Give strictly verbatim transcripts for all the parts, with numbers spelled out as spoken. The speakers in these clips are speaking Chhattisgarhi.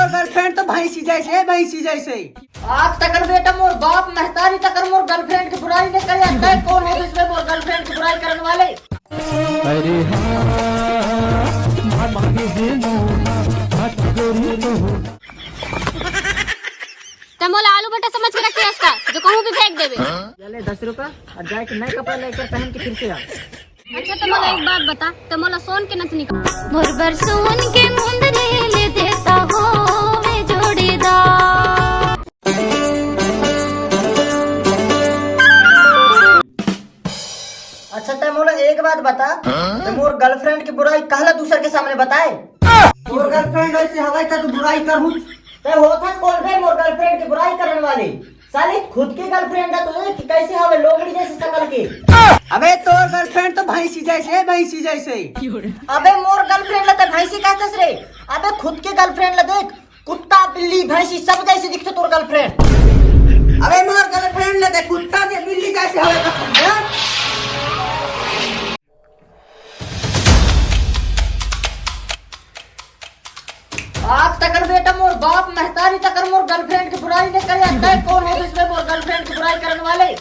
गर्लफ्रेंड तो भैंसी जैसे है, भैंसी जैसे। आज तकर बेटा मोर बाप महतारी तकर मोर गर्लफ्रेंड की बुराई नहीं करे। तय कौन हो इसमें मोर गर्लफ्रेंड की बुराई करने वाले? अरे हाँ, मामा के हे मोना, हाथ जोड़ी तो हो। तै मोला आलू भट्टा समझ के रखे हस का, जो कहूँ भी फेंक देबे। ले ले दस रुपया और जाके नए कपड़ा लेकर पहन के फिर से आ। अच्छा, तो मोला एक बात बता, तो मोला सोन के नथनी का? मोर बर सोन के मुंदरी ले देता हो वे जोड़ीदार। अच्छा, तै मोला एक बात बता, तो मोर गर्लफ्रेंड की बुराई कहला दूसर के सामने बताए? मोर गर्लफ्रेंड ऐसे हवाई का तू बुराई कर हुच। तै होत हस कौन बे मोर गर्लफ्रेंड की बुराई करने वाले? साले, खुद के गर्लफ्रेंड ला तो देख कि कैसे हवे, लोमड़ी जैसे शकल के। अबे, तोर गर्लफ्रेंड तो भैंसी जैसे है, भैंसी जैसे। अबे, मोर गर्लफ्रेंड ला तो भैंसी कहतस रे? अबे, खुद के गर्लफ्रेंड ला देख, कुत्ता, बिल्ली, भैंसी सब जैसे दिखते तोर गर्लफ्रेंड। अबे, मोर गर्लफ्रेंड ला देख, कुत्ता जे बिल्ली जैसे हवे। आज तकर बेटा मोर बाप महतारी तकर मोर गर्लफ्रेंड की बुराई नहीं करे। तय कौन हो इसमें मोर गर्लफ्रेंड की बुराई करने वाले?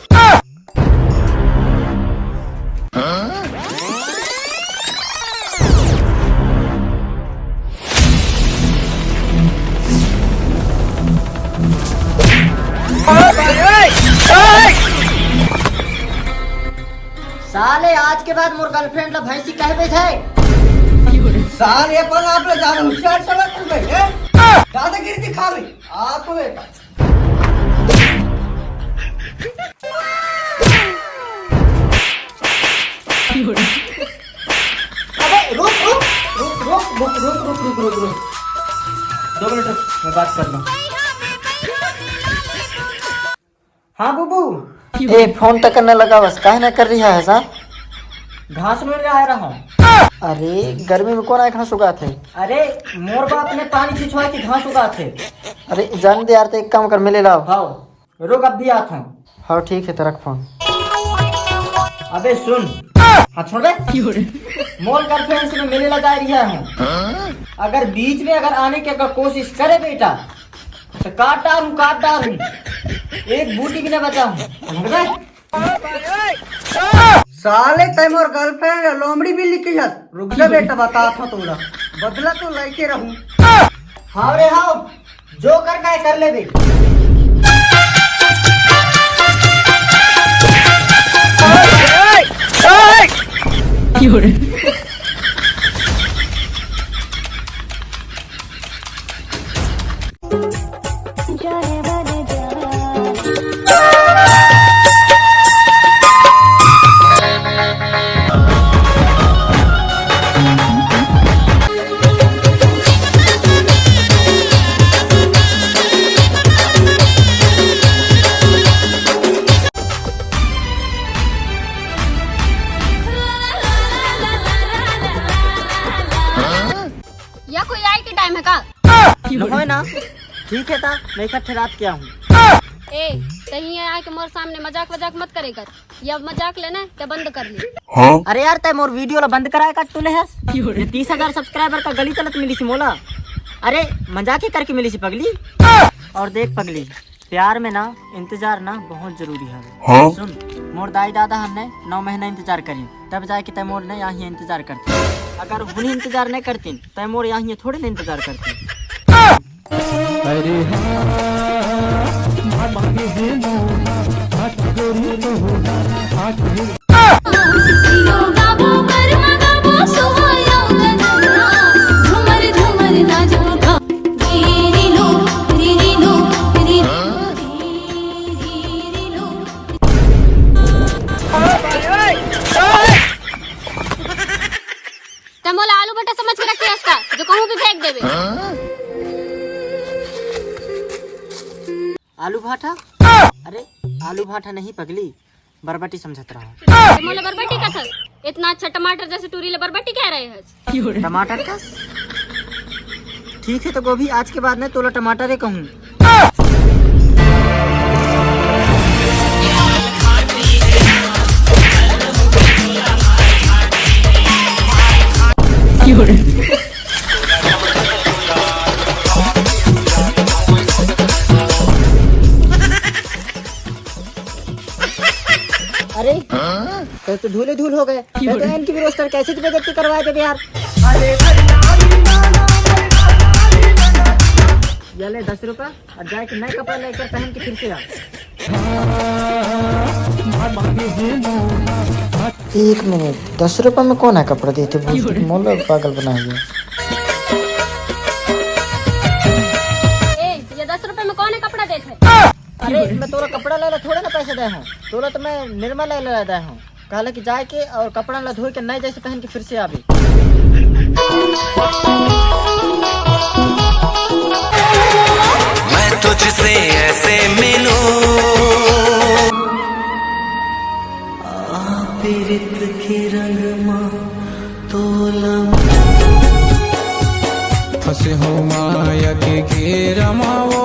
साले, आज के बाद मोर गर्लफ्रेंड ला भैंसी कहबे छै। साले, अपन आप ला ज्यादा होशियार समझ रहे हैं? दादागिरी दिखावे। आप बेटा। अबे, रुक, रुक। दो मिनट रुक, मैं बात कर लूँ। हाँ बुबू। ए, फोन तक न लगावस, काहे न कर रहा है सा? घास में ले आ रहा हूँ। अरे, गर्मी में कौन आए घास उगात है? अरे, मोर बाप ने पानी छिछवा के घास उगात है। अरे, जान दे यार, तो एक काम कर, मिले लाओ। हाँ, रुक, अब भी आत हूँ। हाँ, ठीक है, तो रख फोन। अबे सुन। हाँ, छोड़ दे। मोर गर्लफ्रेंड से मैं मिले ला जा रहा हूँ। अगर बीच में अगर आने की अगर कोशिश करे बेटा, तो काट डारूं, काट डारूं। एक बूटी भी ना बचाऊं। समझ गए? साले, तै मोर गर्लफ्रेंड लोमड़ी बिल्ली की हस। रुक जा बेटा, बता था तोला। बदला तो लेके रहूं। हाँ रे हाँ, जो करना है कर ले बे। या कोई आई के टाइम है का? नहोय ना, ठीक है ता, मैं इकट्ठे रात के आहूँ। ए, तहीं आके मोर सामने मजाक वजाक मत करे कर। या मजाक लेना है तो बंद कर ले। अरे यार, तै मोर वीडियो ला बंद कराए का तूने हस? ये तीस हजार सब्सक्राइबर का गली चलत मिली सी मोला। अरे, मजाक ही करके मिली सी पगली। और देख पगली, प्यार में ना इंतजार ना बहुत जरूरी है। सुन, मोर दाई दादा हमने नौ महीना इंतजार करी, तब जाके तै मोर ने यहाँ इंतजार करती। अगर हुनी इंतजार नहीं करती, तै मोर यहाँ थोड़े ना इंतजार करती। अरे हाँ, मामा के हे मोना, हाथ गोरी तो हो, हाथ गोरी। तै मोला आलू भट्टा समझ के रखे हस का, जो कहूँ भी फेंक देबे। आलू भाटा? अरे, आलू भाटा नहीं पगली, बरबटी समझत रहा। तै मोला बरबटी कथस? इतना अच्छा टमाटर जैसे टूरी ले बरबटी कह रहे हस? टमाटर कस? ठीक है तो गोभी, आज के बाद मैं तोला टमाटर ही कहूँ। तो, तो धूले धूल हो गए। तो, तो इनकी भी रोस्टर कैसे तो बेइज्जती करवा दे यार। ये ले दस रुपया और जाके नए कपड़ा लेकर पहन के फिर से आ। एक मिनट, दस रुपया में कौन है कपड़ा देते? भोजपुरी मोला पागल बनाइए। ए, ये दस रुपए में कौन है कपड़ा देत है? अरे, मैं तोला कपड़ा लेला थोड़े ना पैसे दे हूँ, तोला तो मैं निरमा लेला दे हूँ। कहला कि जाए के और कपड़ा ला धोए के नए जैसे पहन के फिर से आवे। मैं तुझसे ऐसे मिलूं। आ पीरित के रंग मा तोला। फंसे हो माया के घेरा मा वो।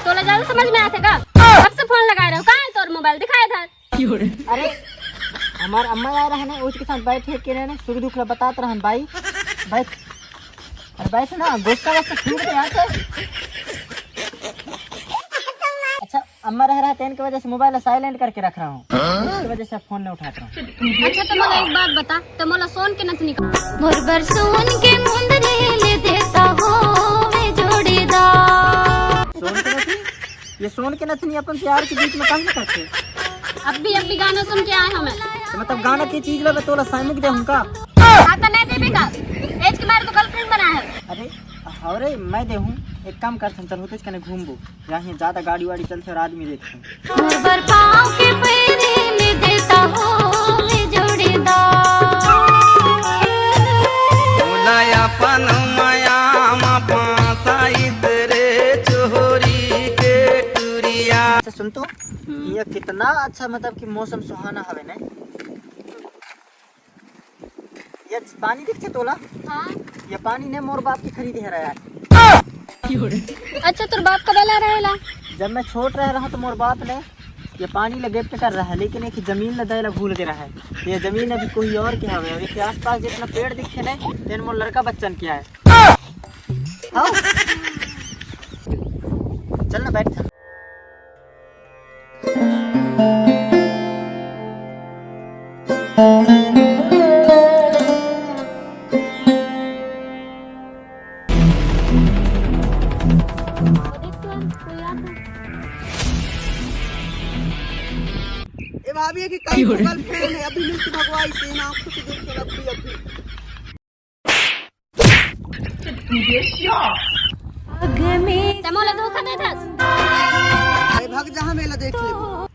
तोला ज्यादा समझ में आथे का? कब से फोन लगाए रहो, कहाँ है तोर मोबाइल? दिखा इधर। अरे, हमार अम्मा आए रहने, उसके साथ बैठे के रहने, सुख दुख ला बतात रहन भाई। बैठ, अरे बैठ ना, गुस्सा वस्सा छूट दे यहाँ से। अच्छा, अम्मा रह रहा, तेन के वजह से मोबाइल साइलेंट करके रख रहा हूँ, इसकी वजह से फोन नहीं उठाता हूँ। अच्छा, तो मोला एक बात बता, तो मोला सोन के नथनी का? मोर बर सोन के मुंदरी ले देता हो वे जोड़ीदार। सोन के नथनी? ये सोन के नथनी अपन प्यार के बीच में काहे न करते? अब भी, अब भी गाना सुन के आए हमें। तो मतलब गाना की चीज ला तोला साइमुक दे हमका? हाँ, तो नहीं देबे का? एज के मारे तो गर्लफ्रेंड बना है। अरे, अरे, मैं दे हूँ, एक काम करथन, चल होते कने घूमबो। यहाँ ज्यादा गाड़ी वाड़ी चलते और आदमी देखते। मोर बर पाँव के पैरी में देता हो वे जोड़ीदार। मोला अपन मया म फंसाइत रे चोरी के टुरिया। अच्छा सुन तो, ये कितना अच्छा, मतलब कि मौसम सुहाना हवे ना। ये पानी दिखथे तोला? हाँ। ये पानी ने मोर बाप के खरीदे हरा यार। अच्छा, तोर बाप कब ला रहेला? जब मैं छोट रह रहा तो मोर बाप ने ये पानी ला गिफ्ट कर रहा है, लेकिन एक जमीन ला दे ला भूल के रहा है। ये जमीन अभी कोई और के हवे, अभी के आसपास जितना पेड़ दिखथे ने, तेन मोर लड़का बच्चन के है। हाँ? चल ना बैठ। ए भाभी, ये कि कई गूगल फैन है, अभी मिस भगवाई से ना आंखों से देख के अभी, अभी। ते मोला धोखा देथस। ए, भाग जहाँ मेला देख लेबो।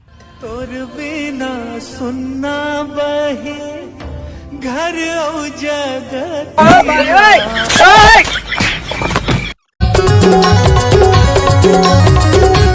तोर बिना सुन्ना बहे घर अउ जगत।